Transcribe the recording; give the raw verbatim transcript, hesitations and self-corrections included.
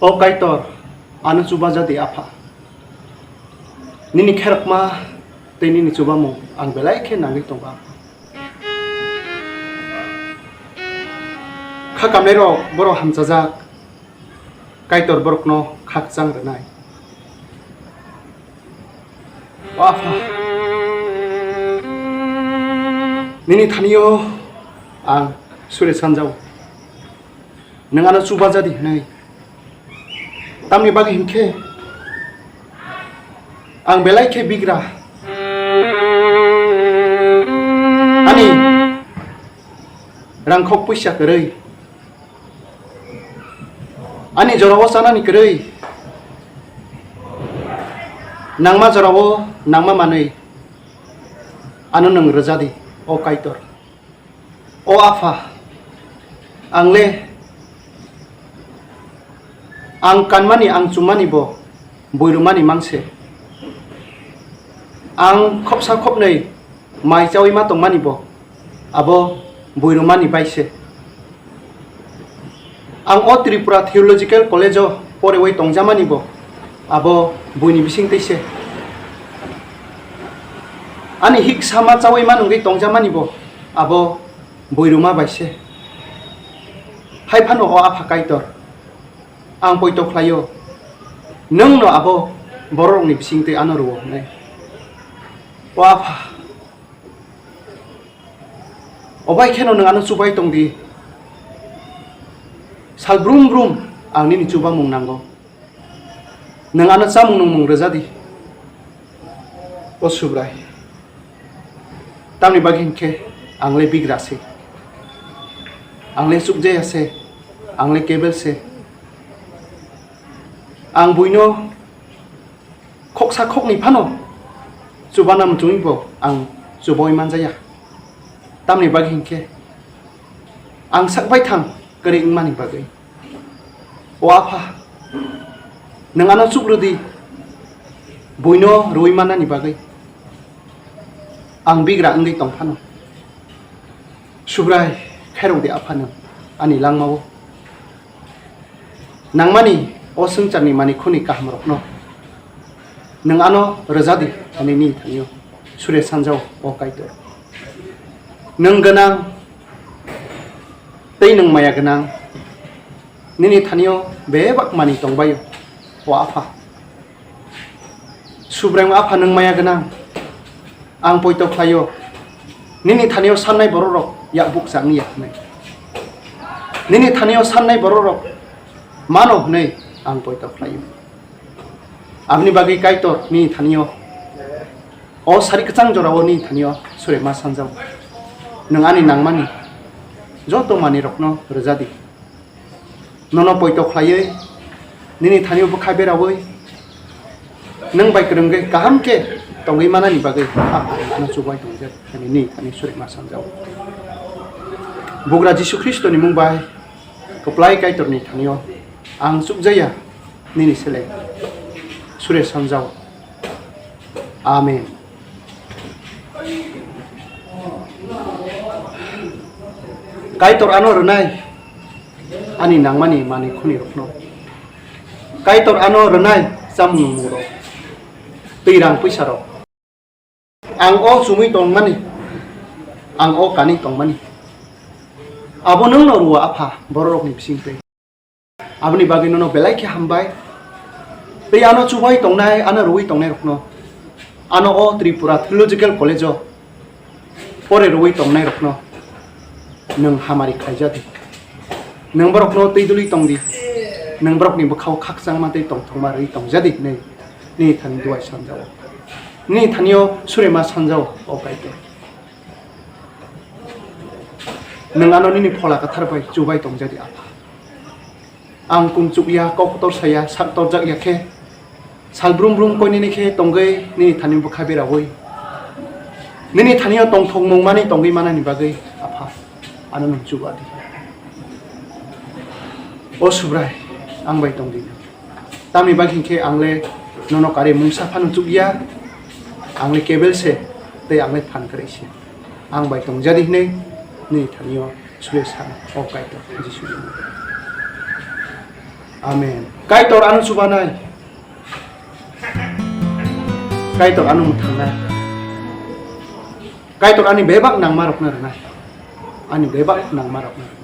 O Kaitor, ano chuba jadi Apha. Nini kherokma tei nini chubamung ang belai khe nangwi tongo, Apha. Kha kamnairok borok hamchajak, Kaitor borokno khakchang rwnai. O Apha, nini thani-o ang suri sanjao. Nwng ano chuba jadi hwnwi. Tamni bagwi hinkhe ang belai khe bigra. Ani rangkhok puisa kwrwi. Ani jorao chanani kwrwi. Nangma jorao nangma manwi. Ano nwng rwjadi, o Kaitor. O Apha, ang le, ang kanmani, ang chumani bo bui rwmani mangse. Ang khopsa khopnwi mai chawi ma tongmani bo abo bui rwmani bai se. Ang o Tripura Theological College o porewi tongjamani bo abo buini bising twi se. Ani hik sama chawi ma nungwi tongjamani bo abo bui rwma bai se. Hai phano o Apha Kaitor, ang poito khlaio, nwng no abo bororokni bising twi ano rwo hwnwi. O Apha, obai kheno nwng ano chubai tong di. Sal brum brum ang nini chubamung nango. Nwng ano chamung nungmung rwja di. O Subrai. Tamni bagwi hinkhe ang le bigra se. Ang le chukjaya se. Ang le kebel se. Ang buino khoksa khokni phano chubana muchungwi bo ang chubawi manjaya. Tamni bagwi hinkhe ang sak baithang kwrwi wngmani bagwi. O Apha, nwng ano chukrwdi, buino rwui mannani bagwi ang bigra wngwi tong phano. Subrai khairokdi Apha nwng ani langmao. Nangmani o swngcharni manikhuni kahamrokno nwng ano rwjadi hwnwi nini thani-o sure sanjao, o Kaitor. Nwng gwnang tei nwng maya gwnang, nini thani-o bebak manwi tongbaio, o Apha. Subraiyung Apha, nwng maya gwnang, ang poito khlaio, nini thani-o sannai bororok yak bukcha wngya hwnwi. Nini thani-o sannai bororok mano hwnwi ang poito khlaio. Aboni bagwi Kaitor nini thani-o, o sari kwchang jorao nini thani-o sure ma sanjao. Nwng ani nangmani joto manwirokno rwjadi. Nono poito khlaiwi, nini thani-o bwkha beraui, nwng bai kwrwngwi kaham khe tongwi manani bagwi ang ano chubai tongjak, hwnwi nini thani suri ma sanjao. Bugra Jisu Khristoni mung bai kwplai Kaitorni thani-o ang chukjaya, nini seleng sure sanjao. Amen. Kaitor ano rwnai ani nangmani manwi khunirokno. Kaitor ano rwnai chamung nungmungrok, twi rang pwisarok. Ang o chumui tongmani, ang o kanwi tongmani. Abo nwngno rwo Apha, bororokni bisingtwi. Aboni bagwi nono belai khe hambai. Tei ano chubai tongnai, ano rwui tongnairokno, ano o Tripura Theological College-o pore rwui tongnairokno nwng hamari khlaijadi. Nwng borokno twi duli tongdi. Nwng borokni bwkhao khakchangma tei tongthokma rwui tongjadi hwnwi nini thani duai sanjao. Nini thani-o sure ma sanjao, o Kaitor. Nwng ano nini Phola Kwthar bai chubai tongjadi, Apha. Ang kung chukya, kok kotor saya, sak torjak ya khe, sal brum brum koinini khe tongwi nini thani bwkha beraui, nini thani-o tongthokmung manwi tongwi manani bagwi, Apha, ano nwng chuba di. O Subrai, ang bai tong di. Tamni bagwi hinkhe ang le nono karwi mungsa phano chukya, ang le kebel se tei ang le phan kwrwi se. Ang bai tongjadi hwnwi nini thani-o sure san, o Kaitor Jisu. Amen. Kaitor ano chubanai. Kaitor ano mwthangnai. Kaitor ani bebak nangmarokno rwnai. Ani bebak nangmarokno.